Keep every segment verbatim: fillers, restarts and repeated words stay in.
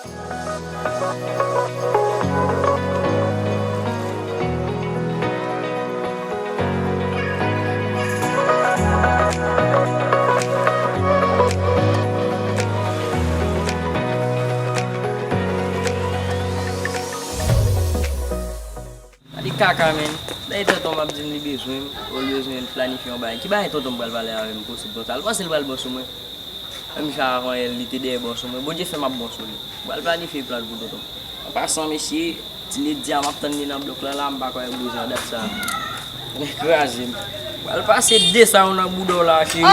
Gade kaka, menn. Dayè tonton m ap di m li bezwen m, ou l bezwen l planifye yon bagay. Ki bagay tonton m pral pale avè m posib konsa? L panse l pral bon sou mwen? Menm jan avan yè, li te dèyè bon sou mwen. Bondye fè m ap bon sou li. M pral planifye plan pou tonton m. An pasan, mesye, ti Nedia, m ap tann li nan blòk lan la, m pa kwè bouzen an dat sa. Tonnè kraze m. Pral pase de sa yo nan bouda w la, cheri.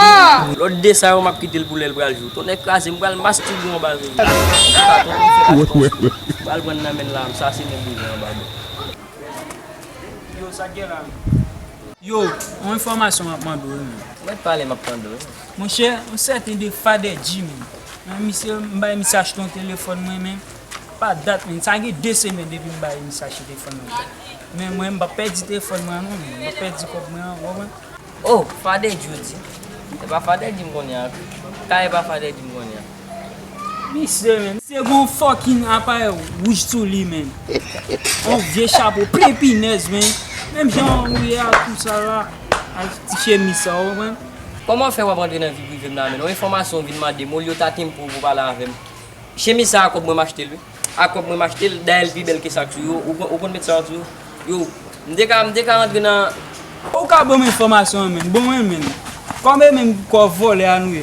Lòt de sa yo, m ap kite l pou lè l pral jou. Tonnè kraze m, pral mastibe yon bal sou li. Tonton m fè kachkòch. Pral pran nan men l la, m sase men bouzen an baba. Yo, sa k gen la? Yo, yon enfòmasyon m ap mande w, wi, men. Ou mèt pale, m ap tande w, wi. Monchè, yon sèten de Fadè Jim. Men misye, m bay misye achte yon telefòn mwen, men pa dat, men sa gen de semèn depi m bay misye achte telefòn mwen. Men mwen, m p ap pèdi telefòn mwen an, non, men m p ap pèdi kòb mwen an, w konprann? Oh, Fadè Jodi. E pa Fadè Jim konnen an. Ka e pa Fadè Jim konnen an. Misye, men. Misye gon fucking aparèy wouj sou li, men. On vye chapo, plen pinèz, men. Menm jan ou ye a, tou sa la. Ak ti chemiz sa, w konprann? Kòman w fè w ap rantre nan vi prive m la, men? On enfòmasyon w vin mande m, olye w ta tempo pou pale avè m. Chemiz sa a kòb mwen m achte l, wi. A kòb mwen m achte l, dayè l pi bèl ke sa k sou yo. Ou konn, ou konn met sa sou yo? Yo, m te ka, m te ka rantre nan. Ou ka ban m enfòmasyon an, men. Bon, men, men. Kòm e menm kò vòlè a nou ye.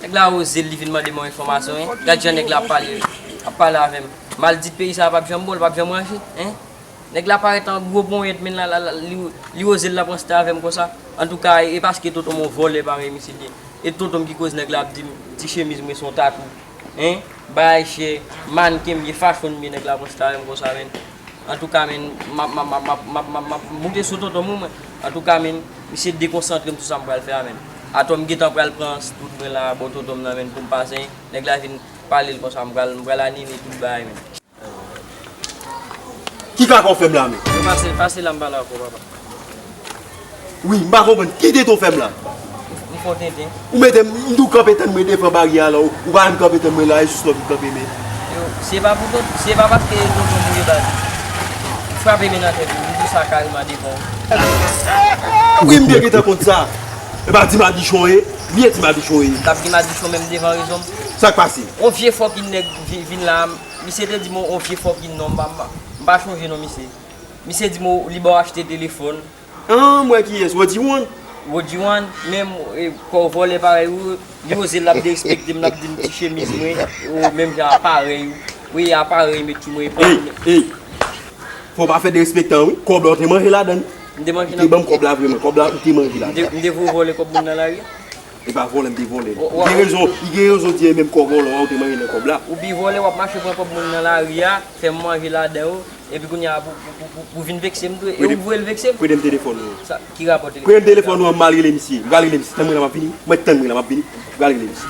Nèg la oze l, li vin mande m yon enfòmasyon, wi. Gad jan nèg la ap pale, ap pale avè m. Maldit peyi sa a p ap janm bon, l p ap janm ranje, en. Nèg la parèt an gwo ponyèt, men la, la, la, li, li oze l la pran stè avè m konsa. Antouka, e paske tonton m yon vòlè parèy misye l ye. E tonton m ki koz nèg la ap di m ti chemiz mwen se yon tatou. En, bagay chè, mannken m ye, fashion m ye, nèg la pran stè avè m konsa, men. Antouka, men, m ap, m ap, m ap moute sou tonton m, wi, mwen. Antouka, men, misye dekonsantre m sou sa m pral fè a, men. Atò m gentan pral pran tout mwen la, bò tonton m nan, men, pou m pase, nèg la vin pale l konsa, m pral, m pral anile tout bagay, men. Ki kaka w fè m la, men? Yo, pase, pase la, m pale avè w, papa. Wi, m pa konprann. Ki tenten w fè m la? M fè w tenten. Ou mete m, m tou kanpe tann mwen devan baryè a la, ou, ou pa menm kanpe tann mwen la, e jis lè w vin kanpe, men. Yo, se pa pou tout, se pa paske tonton m ou ye baz. Ou frape men nan tèt ou, m di w sa kareman devan w. Wi, m te gentan konn sa. E pa ti madichon w ye, byen ti madichon w ye. M t ap di madichon menm devan rezon m. Sa k pase? On vye fucking nèg vi-, vin la, misye te di m on vye fucking non, m pa, m pa, m pa chonje non misye. Misye di m li ba w achte telefòn. An, m wè kiyès, Rodiwan. Rodiwan, menm, e, kò vòlè parèy ou, li oze l ap derespekte m, l ap di m ti chemiz mwen, ou menm jan aparèy ou. Wi, aparèy met sou mwen, e pa. Ey, ey, fò w pa fè derespektan wi, kòb la w te manje ladan l. M te manje nan. Ou te ban m kòb la vre, mwen, kòb la ou te manje ladan. M te, m te voye vòlè kòb moun nan lari a. E pa vòlè m te vòlè. Ou gen rezon, li gen rezon di e menm kò vòlè a ou te manje nan kòb la. Ou pi vòlè, w ap mache pran kòb moun nan lari a, fè m manje ladan yo, epi kounye a pou, pou, pou, pou, pou vin vekse m tou, e ou voye l vekse m. Prete m telefòn ou an. Sa, ki rapò telefòn? Prete m telefòn ou an, m al rele misye. M pral rele misye. Tann mwen la, m ap vini. Mwen tann mwen la, m ap vini. M pral rele misye.